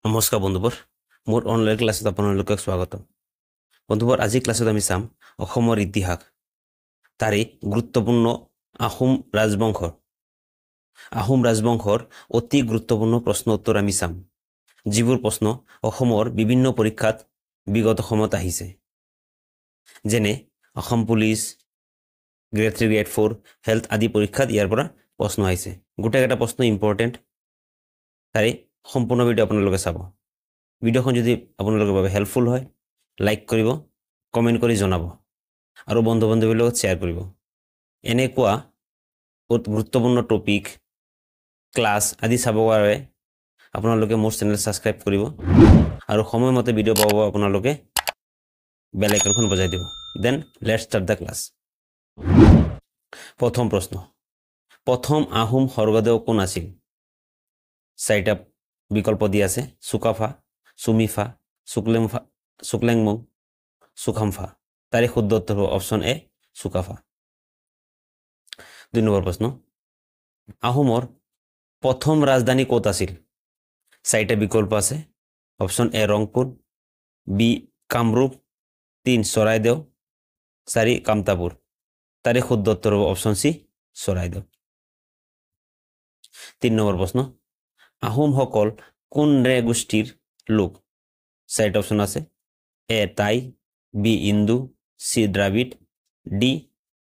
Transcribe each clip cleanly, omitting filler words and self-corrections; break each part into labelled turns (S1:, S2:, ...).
S1: নমস্কাৰ বন্ধুবৰ, মোৰ অনলাইন ক্লাছত আপোনালোকক স্বাগতম। বন্ধুবৰ, আজি ক্লাছত আমি চাম অসমৰ ইতিহাস, তাৰে গুৰুত্বপূৰ্ণ আহোম ৰাজবংশৰ অতি গুৰুত্বপূৰ্ণ প্ৰশ্ন উত্তৰ আমি চাম, যিবোৰ প্ৰশ্ন অসমৰ বিভিন্ন পৰীক্ষাত বিগত সময়ত আহিছে, যেনে Assam police, grade 3, grade 4, health আদি পৰীক্ষাত ইয়াৰ পৰা প্ৰশ্ন আহিছে। গোটেইকেইটা প্ৰশ্ন ইম্পৰ্টেণ্ট, তাৰে সম্পূৰ্ণ ভিডিঅ' আপোনালোকে চাব। ভিডিঅ'খন যদি আপোনালোকৰ বাবে হেল্পফুল হয়, লাইক কৰিব, কমেণ্ট কৰি জনাব আৰু বন্ধু বান্ধৱীৰ লগত শ্বেয়াৰ কৰিব। এনেকুৱা গুৰুত্বপূৰ্ণ টপিক, ক্লাছ আদি চাব বাবে আপোনালোকে মোৰ চেনেল ছাবস্ক্ৰাইব কৰিব আৰু সময়মতে ভিডিঅ' পাব আপোনালোকে বেল আইকনখন বজাই দিব। Then let's start the class. প্ৰথম প্ৰশ্ন, প্ৰথম আহোম স্বৰ্গদেউ কোন আছিল? চাৰিটা বিকল্প দি আছে, চুকাফা, চুমিফা, শুক্লেমফা, শুক্লেংমুং, সুখামফা। তাৰে শুদ্ধ উত্তৰ হ'ব অপশ্যন এ, চুকাফা। 2 নম্বৰ প্ৰশ্ন, আহোমৰ প্ৰথম ৰাজধানী ক'ত আছিল? চাৰিটা বিকল্প আছে, option A Rangpur, B Kamrup, 3 Charaideo, 4 Kamtapur. তাৰে শুদ্ধ উত্তৰ হ'ব অপশ্যন চি, চৰাইদেউ। 3 নম্বৰ প্ৰশ্ন, আহোমসকল কোন গোষ্ঠীৰ লোক? চাৰিটা অপশ্যন আছে, এ টাই, বি ইন্দু, চি দ্ৰাবিড, ডি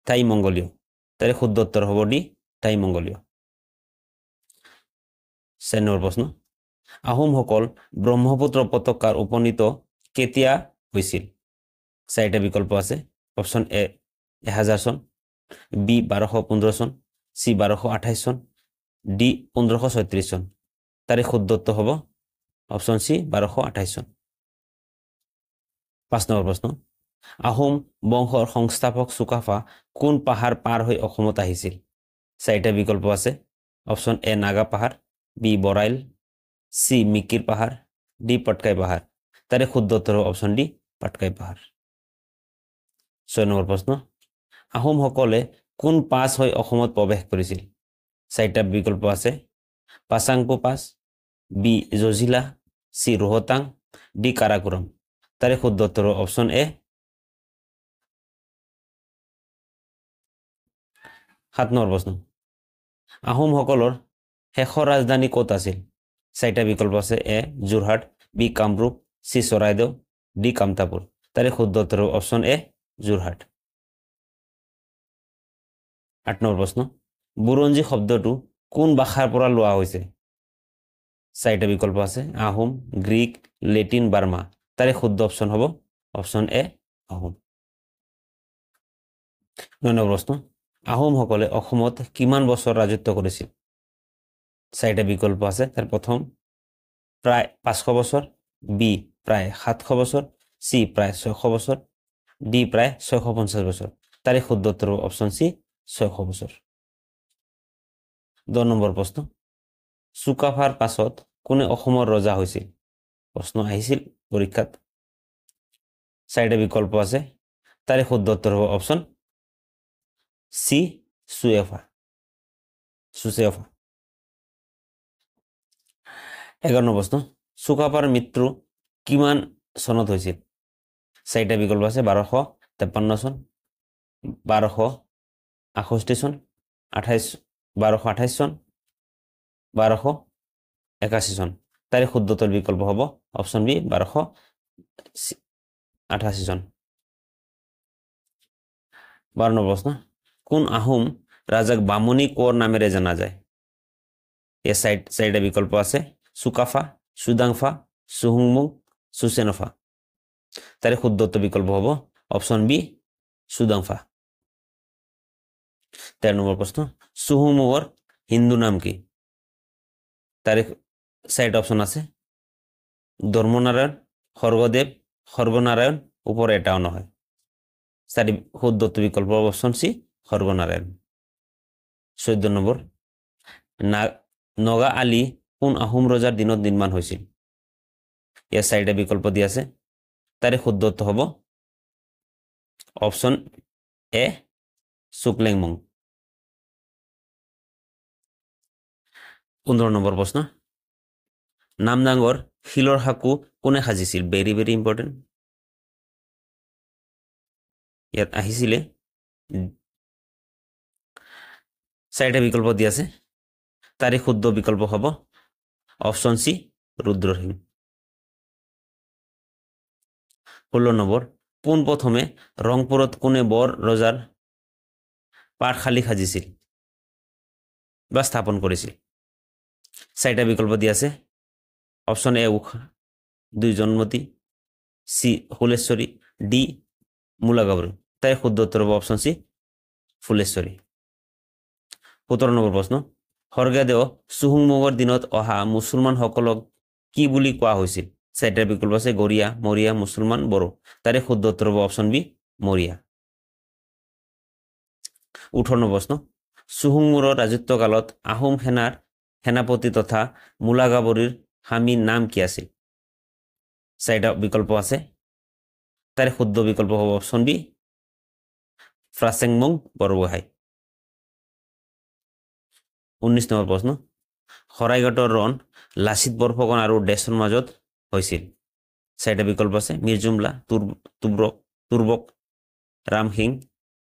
S1: টাই মংগোলীয়। তাৰে শুদ্ধ উত্তৰ হ'ব ডি, টাই মংগোলীয়। 4 নম্বৰ প্ৰশ্ন, আহোমসকল ব্ৰহ্মপুত্ৰ উপত্যকাৰ উপনীত কেতিয়া হৈছিল? চাৰিটা বিকল্প আছে, অপশ্যন এ 1000 চন, বি 1215 চন, চি 1228 চন, ডি 1536 চন। তাৰে শুদ্ধ উত্তৰ হ'ব অপশ্যন চি, 1228 চন। 5 নম্বৰ প্ৰশ্ন, আহোম বংশৰ সংস্থাপক চুকাফা কোন পাহাৰ পাৰ হৈ অসমত আহিছিল? চাৰিটা বিকল্প আছে, অপশ্যন এ নাগা পাহাৰ, বি বৰাইল, চি মিকিৰ পাহাৰ, ডি পাটকাই পাহাৰ। তাৰে শুদ্ধ উত্তৰ হ'ব অপশ্যন ডি, পাটকাই পাহাৰ। 6 নম্বৰ প্ৰশ্ন, আহোমসকলে কোন পাছ হৈ অসমত প্ৰৱেশ কৰিছিল? চাৰিটা বিকল্প আছে, Pasangpo pass, B Zojila, C Rohtang, D Karakoram. তাৰে শুদ্ধ উত্তৰ অপশ্যন এ। 7 নম্বৰ প্ৰশ্ন, আহোমসকলৰ শেষৰ ৰাজধানী ক'ত আছিল? চাৰিটা বিকল্প আছে, A Jorhat, B Kamrup, C Charaideo, D Kamtapur. তাৰে শুদ্ধ উত্তৰ অপশ্যন এ, যোৰহাট। 8 নম্বৰ প্ৰশ্ন, বুৰঞ্জী শব্দটো কোন ভাষাৰ পৰা লোৱা হৈছে? চাৰিটা বিকল্প আছে, আহোম, গ্ৰীক, লেটিন, বাৰ্মা। তাৰে শুদ্ধ অপশ্যন হ'ব অপশ্যন এ, আহোম। 9 নম্বৰ প্ৰশ্ন, আহোমসকলে অসমত কিমান বছৰ ৰাজত্ব কৰিছিল? চাৰিটা বিকল্প আছে, তাৰ প্ৰথম প্ৰায় 500 বছৰ, বি প্ৰায় 700 বছৰ, চি প্ৰায় 600 বছৰ, ডি প্ৰায় 650 বছৰ। তাৰে শুদ্ধ উত্তৰ অপশ্যন চি, 600 বছৰ। 10 নম্বৰ প্ৰশ্ন, চুকাফাৰ পাছত কোনে অসমৰ ৰজা হৈছিল? প্ৰশ্ন আহিছিল পৰীক্ষাত। চাৰিটা বিকল্প আছে, তাৰে শুদ্ধ উত্তৰ হ'ব অপশ্যন চি, চুয়েফা, চুচেফা। 11 নম্বৰ প্ৰশ্ন, চুকাফাৰ মৃত্যু কিমান চনত হৈছিল? চাৰিটা বিকল্প আছে, 1253 চন, 1268 চন, 1228 চন, 1281 চন। তাৰে শুদ্ধ উত্তৰ বিকল্প হ'ব অপশ্যন বি, 1288 চন। 12 নম্বৰ প্ৰশ্ন, কোন আহোম ৰাজাক বামুণী কোঁৱৰ নামেৰে জনা যায়? এই চাৰিটা বিকল্প আছে, চুকাফা, চুদাংফা, চুহুংমুং, চুচেনফা। তাৰে শুদ্ধ উত্তৰ বিকল্প হ'ব অপশ্যন বি, চুদাংফা। 13 নম্বৰ প্ৰশ্ন, চুহুংমুঙৰ হিন্দু নাম কি? তাৰে চাৰিটা অপশ্যন আছে, ধৰ্মনাৰায়ণ, সৰ্গদেৱ, সৰ্গনাৰায়ণ, ওপৰ এটাও নহয়। চাৰি শুদ্ধ উত্তৰ বিকল্প অপশ্যন চি, সৰ্গনাৰায়ণ। 14 নম্বৰ, নগা আলি কোন আহোম ৰজাৰ দিনত নিৰ্মাণ হৈছিল? ইয়াৰ চাৰিটা বিকল্প দি আছে, তাৰে শুদ্ধ উত্তৰ হ'ব অপশ্যন এ, শুক্লেংমুং। 15 নম্বৰ প্ৰশ্ন, নামদাঙৰ শিলৰ সাঁকো কোনে সাজিছিল? ভেৰি ভেৰি ইম্পৰ্টেণ্ট, ইয়াত আহিছিলে। চাৰিটা বিকল্প দি আছে, তাৰে শুদ্ধ বিকল্প হ'ব অপশ্যন চি ৰুদ্ৰসিং। 16 নম্বৰ, পোনপ্ৰথমে ৰংপুৰত কোনে বৰ ৰজাৰ পাঠশালী সাজিছিল বা স্থাপন কৰিছিল? চাৰিটা বিকল্প দি আছে, option A Usha, 2 Janmati, C Phuleswari, D Mulagabharu. তাই শুদ্ধ উত্তৰ হ'ব অপশ্যন চি ফুলেশ্বৰী। 17 নম্বৰ প্ৰশ্ন, স্বৰ্গদেউ চুহুংমুঙৰ দিনত অহা মুছলমানসকলক কি বুলি কোৱা হৈছিল? চাৰিটা বিকল্প আছে, গৰীয়া, মৰীয়া, মুছলমান, বড়ো। তাৰে শুদ্ধ উত্তৰ হ'ব অপশ্যন বি মৰীয়া। 18 নম্বৰ প্ৰশ্ন, চুহুংমুৰৰ ৰাজত্বকালত আহোম সেনাৰ সেনাপতি তথা মূলাগাভৰুৰ স্বামীৰ নাম কি আছিল? চাৰিটা বিকল্প আছে, তাৰে শুদ্ধ বিকল্প হ'ব অপশ্যন বি ফ্ৰাচেংমুং বৰগোহাঁই। 19 নম্বৰ প্ৰশ্ন, শৰাইঘাটৰ ৰণ লাচিত বৰফুকন আৰু ডেছৰ মাজত হৈছিল। চাৰিটা বিকল্প আছে, মিৰজুমলা, তুৰ্বক, ৰামসিং,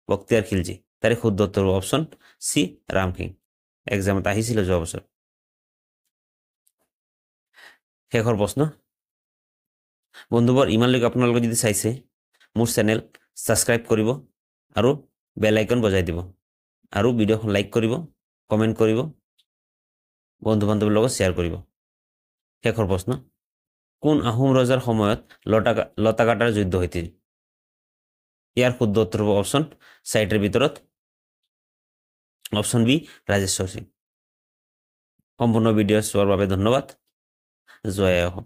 S1: বক্তিয়াৰ খিলজী। তাৰে শুদ্ধ উত্তৰ হ'ব অপশ্যন চি ৰামসিং। এক্সামত আহিছিলে যোৱা বছৰ। শেষৰ প্ৰশ্ন, বন্ধুবৰ ইমানলৈকে আপোনালোকে যদি চাইছে মোৰ চেনেল ছাবস্ক্ৰাইব কৰিব আৰু বেল আইকন বজাই দিব আৰু ভিডিঅ'খন লাইক কৰিব, কমেণ্ট কৰিব, বন্ধু বান্ধৱীৰ লগত শ্বেয়াৰ কৰিব। শেষৰ প্ৰশ্ন, কোন আহোম ৰজাৰ সময়ত লতাকাটাৰ যুদ্ধ হৈছিল? ইয়াৰ শুদ্ধ উত্তৰ হ'ব অপশ্যন চাৰিটাৰ ভিতৰত অপশ্যন বি ৰাজেশ্বৰ সিং। সম্পূৰ্ণ ভিডিঅ' চোৱাৰ বাবে ধন্যবাদ। জয় অসম।